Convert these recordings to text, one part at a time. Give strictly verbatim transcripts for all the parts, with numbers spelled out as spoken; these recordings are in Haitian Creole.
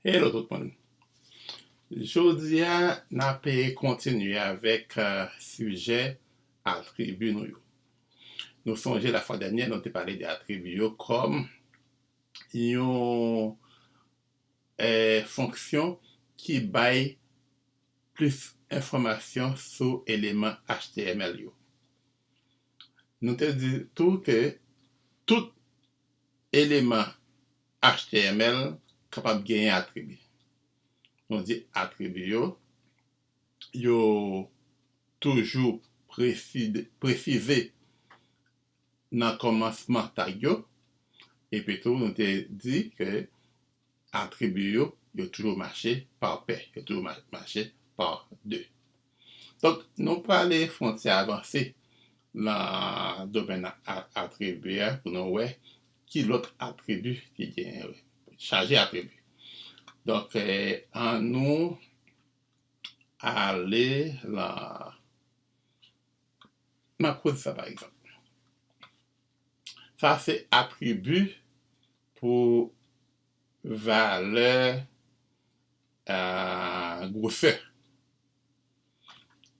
Hello tout moun. Jodi a, n ap kontinye avèk uh, sijè atribi nou yo. Nou sonje lafwa dènyè, nou te pale de atribi yo kòm yon eh, fonksyon ki bay plis enfòmasyon sou eleman H T M L yo. Nou te di tou ke tout eleman H T M L kapab genyen atribi. Nou di atribi yo, yo toujou presize nan kòmansman tag yo. Epi tou, nou te di ke atribi yo, yo toujou mache pa pè, yo toujou mache pa de. Donk, nou prale fon ti avanse nan domèn atribi a pou nou wè ki lòt atribi ki genyen, chaje atribi. Donk, ann nou ale nan, nan koz sa, pa egzanp. Sa se atribi pou valè gwosè.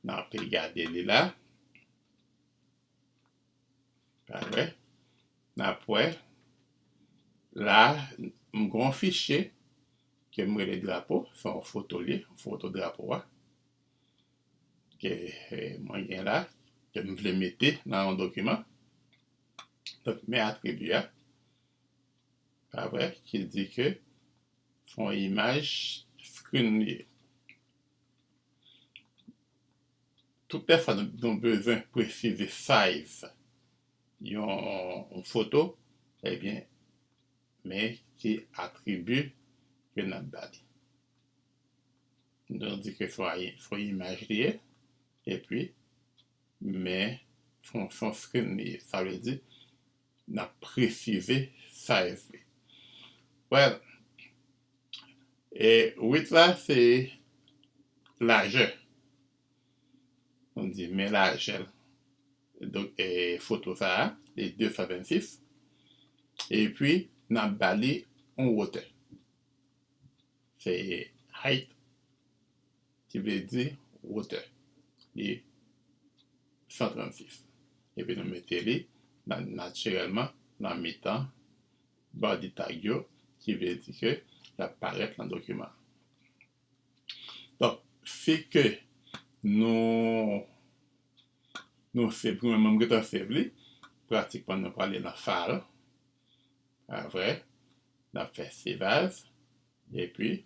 N ap gade li la. N ap wè. La, m gen yon fichye ke m rele drapo, se yon foto li, foto drapo a. Ke mwen gen la, ke m vle mete nan yon dokiman. Donk, men atribi a, pa vre, ki di ke se yon imaj screen li ye. Tout lè sa nou, nou bezwen presize size yon, yon foto, ebyen, men ki atribi ke n ap ba li. Nou di ke se yon imaj li ye, epi, men, se yon screen li ye. Sa vle di, n ap presize size li. Well, e width la, se lajè. Nou di, men lajè l. Donk, e, foto sa a, li de san vennsis. Epi, n ap ba li yon wotè. Se height, ki vle di wotè. Li san trannsis. Epi nou mete li nan, natirèlman nan mitan body tag yo, ki vle di ke l ap parèt nan dokiman. Donk, si ke nou, nou save, mwen menm gentan save li, pratikman nou prale nan file. Apre, n ap fè save as, epi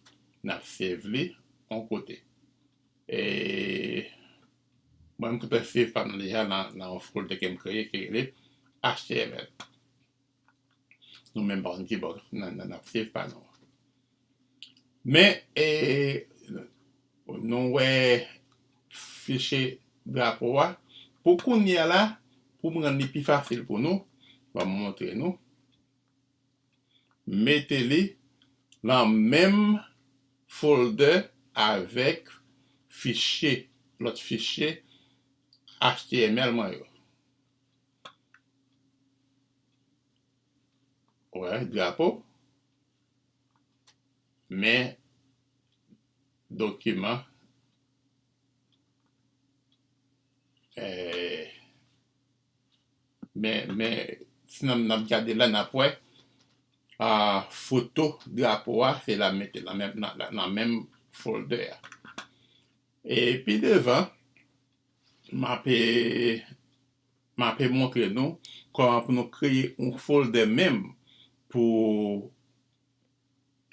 n ap save li yon kote. E mwen, m gentan save pa m deja nan, nan yon folder ke m kreye ki rele H T M L. Nou menm pa konn kibò n ap save pa nou. Men, e, nou wè fichye drapo a. Pou kounye a la, pou m rann li pi fasil pou nou, m ap montre nou. Mete li nan menm folder avèk fichye, lòt fichye H T M L mwen yo. Wè, drapo. Men, dokiman. Eh, men, men, si n ap, n ap gade la, n ap wè, ah, foto drapo a, se la mete nan menm, nan, nan, nan menm folder a. E pi devan, m ape, m ape montre nou kòman pou nou kreye yon folder menm pou,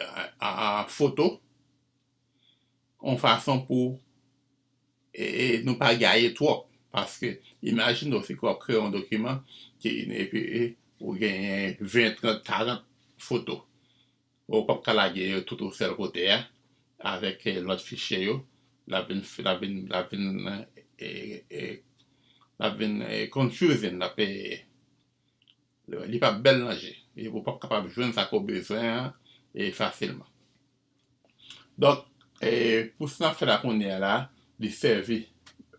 a, a, a, foto, yon fason pou, e, e, nou pa gaye twòp. Paske, imajine w, si w ap kreye yon dokiman, ki, epi, e, ou genyen ven, trant, karant foto. Ou p ap ka lage yo tout yon sèl kote a, avèk, e, lòt fichye yo, l ap vin, l ap vin, l ap vin, e, e, l ap vin, e, confusing, l ap, e, li p ap bèl nan je. E ou p ap kapab jwenn sa ke w bezwen an, e, fasilman. Donk, e, pou sa n ap fè la kounye a la, li sèvi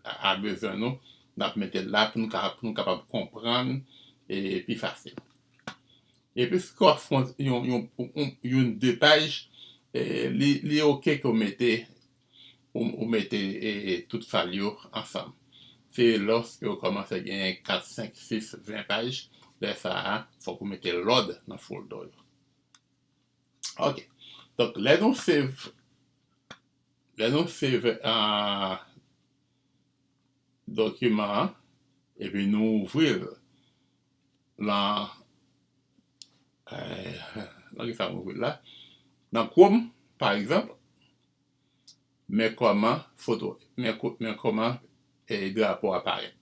a, a bezwen nou, n ap mete l la pou nou ka, pou nou kapab konprann, e, pi fasil. Epi, si w ap fè yon, yon, yon, yon de paj, e, li, li oke ke w mete, ou, ou mete, e, tout fal yo ansanm. Se lòske w kòmanse genyen kat, senk, sis, ven paj, lè sa a, fòk ou mete lòd nan folder yo. Ok. Donk, lè nou save, lè nou save, ah, dokiman an, epi nou ouvri l nan, eh, nan ki sa m ouvri l la? Nan Chrome, pa egzanp, men kòman foto, men ko-, men kòman, eh, drapo a parèt.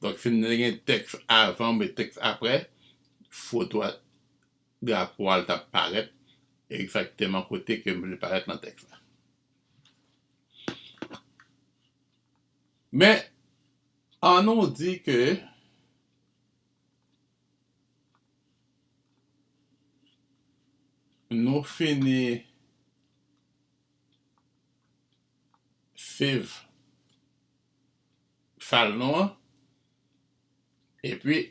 Donk, si n te gen tèks avan oubyen tèks aprè, foto a, drapo a, l t ap parèt egzakteman kote ke m vle parèt nan tèks la. Men, ann nou di ke nou fini save fal nou an, epi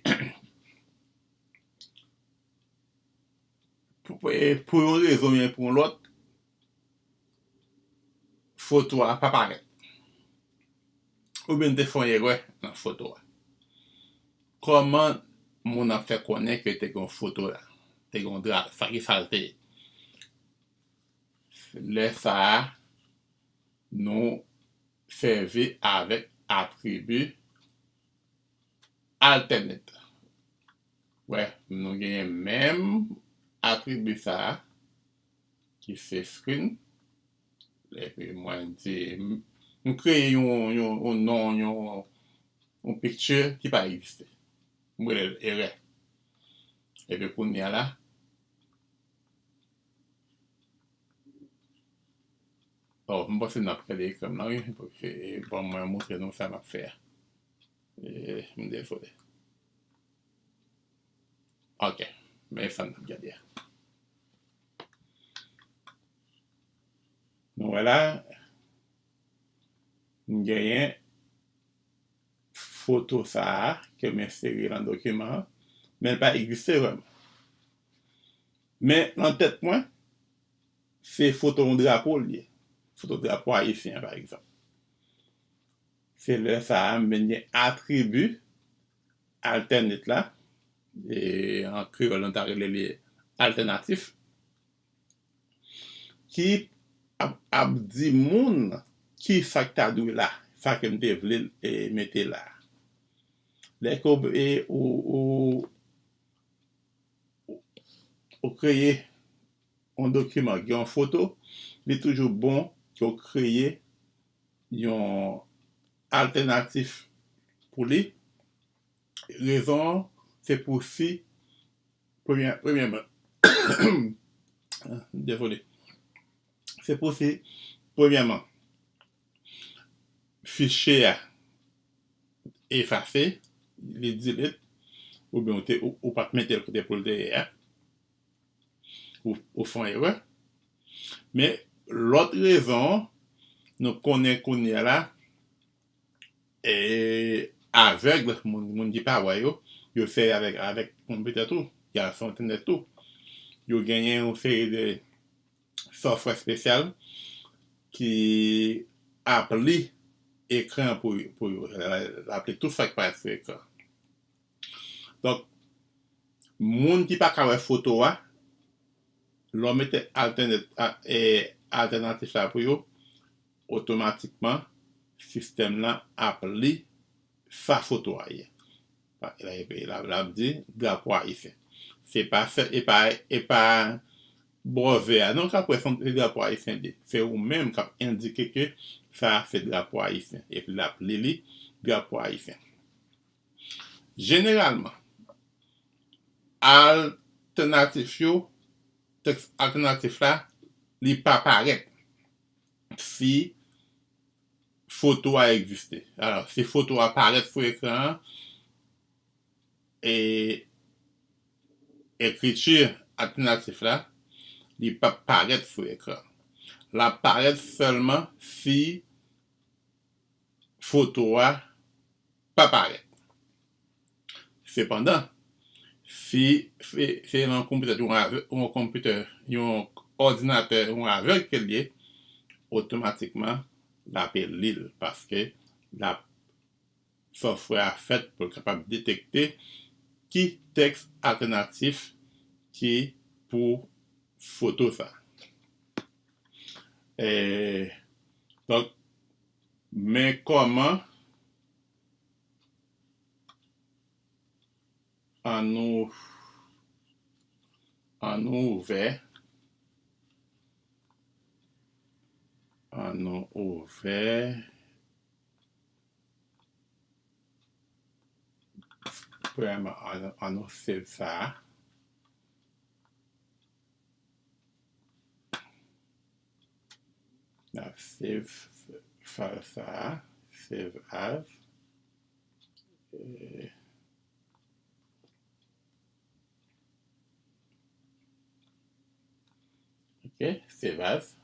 pou, pou, pou yon rezon oubyen pou yon lòt, foto a pa parèt. Oubyen te fè yon erè nan foto a. Kòman moun ap fè konnen ke te gen yon foto la? Te gen yon dra, sa ki sa l te ye? Lè sa a, nou sèvi avèk atribi alternate. Wè, nou genyen menm atribi sa a, ki se screen. Epi mwen di, m, m kreye yon, yon, yon non, yon, yon picture ki pa egziste. M rele l erè. Epi kounye a la, oh, m panse n ap gade ekran m nan, wi. Paske, bon, mwen montre nou sa m ap fè a. E, m dezole. Ok. Men sa n ap gade a. Nou wè la, m genyen foto sa a ke m ensere nan dokiman an, men l pa egziste vrèman. Men nan tèt mwen, se foto yon drapo l ye. Foto drapo ayisyen an, pa egzanp. Se lè sa a, m vin gen atribi alternate la, e an kreyòl, nou ta rele li altènatif, ki ap, ap di moun ki sa k ta dwe la, sa ke m te vle, e, mete la. Lè ke w, e, ou, ou, ou kreye yon dokiman ki gen yon foto, li toujou bon ke w kreye yon altènatif pou li. Rezon an, se pou si, premyè, premyèman, dezole. Se pou si, premyèman, fichye a efase, li delete, oubyen ou te, ou, ou pa t mete l kote pou l te ye a, ou, ou fè yon erè. Men, lòt rezon, nou konnen kounye a la, e, avèg, moun, moun ki pa wè yo, yo fè avèk, avèk konpitè tou, y a sou entènèt tou. Yo genyen yon seri de software espesyal ki ap li ekran pou, pou yo. L ap li tout sa k parèt sou ekran. Donk, moun ki pa ka wè foto a, lè w mete altènat-, a, e, altènatif la pou yo, otomatikman, sistèm lan ap li sa foto a ye. Pa, l ap, l ap, l ap di drapo ayisyen. Se pa sè-, e pa, e pa bò vè a non k ap wè se drapo ayisyen li. Se ou menm k ap endike ke sa a se drapo ayisyen. Epi l ap li li drapo ayisyen. Jeneralman, altènatif yo, tèks altènatif la, li pa parèt si foto a egziste. Alò, si foto a parèt sou ekran an, e ekriti altènatif la, li p ap parèt sou ekran. L ap parèt sèlman si foto a pa parèt. Sepandan, si se, se nan yon konpitè, yon, yon konpitè, yon òdinatè yon avèg ke l ye, otomatikman l ape li l paske l ap software a fèt pou l kapab detekte ki tèks altènatif ki pou foto sa. E, donk, men kòman an nou an nou ouvè an nou ouvè premyèman an nou save sa. N ap save file sa a, save as. Ok, save as.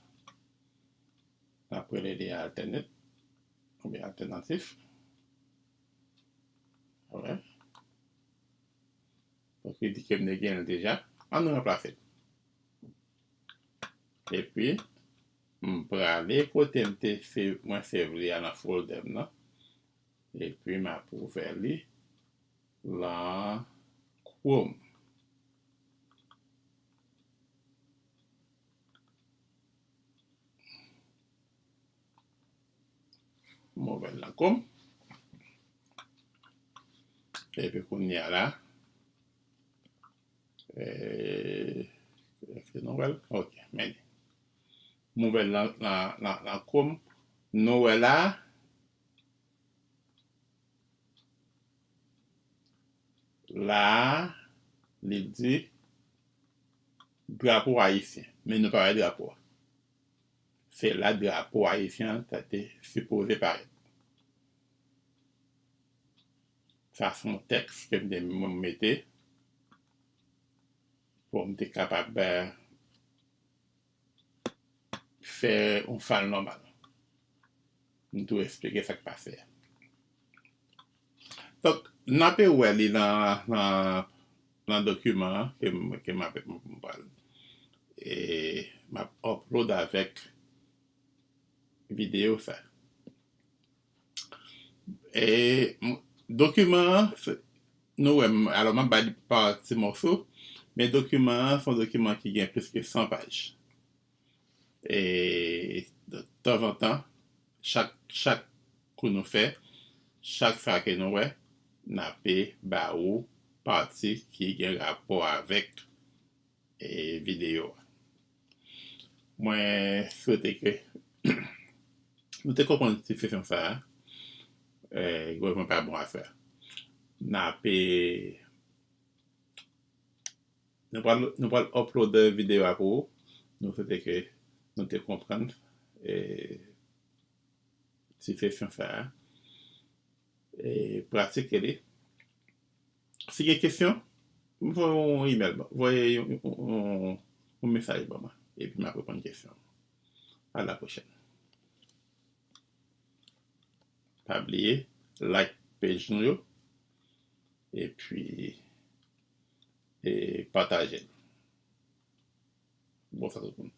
N ap rele li alternate oubyen alternatif. Alright. Donk li di ke m te gen l deja. An nou ranplase l. Epi, m prale kote m te save, mwen save li a nan folder m nan. Epi m ap ouvè li lan Chrome. M ouvè l lan Chrome. Epi kounye a la, eh, èske nou wè l? Ok, men li. M ouvè l lan, lan, lan, lan Chrome. Nou wè la, la, li di drapo ayisyen, men nou pa wè drapo a. Se la drapo ayisyen an ta te sipoze parèt. Sa se yon tèks ke m te mete pou m te kapab, eh, fè yon file nòmal. M tou esplike sa k pase a. Donk, n ape wè li nan, nan, nan dokiman an ke m, ke m ap, m pral, e, m ap upload avèk videyo sa. E, m, dokiman an, se, nou wè, m, alò, m ap bay li pa ti mòso, men dokiman an, se yon dokiman ki gen plis ke san paj. E, tanzantan, chak, chak kou nou fè, chak sa ke nou wè, n ape ba ou pati ki gen rapò avèk, e, videyo a. Mwen swete ke nou te konprann ti sesyon sa a. E, gwo mwen pa bon a fè. N ape Nou pral, nou pral upload videyo a pou ou. Nou swete ke nou te konprann, e, ti sesyon sa a. E, pratike li. Si gen kesyon, voye yon email, voye yon, yon, yon, yon mesaj ban mwen. Epi m ap reponn kesyon. A la pwochèn. Pa bliye, like page nou yo. Epi, e pataje l. Bonswa tout moun.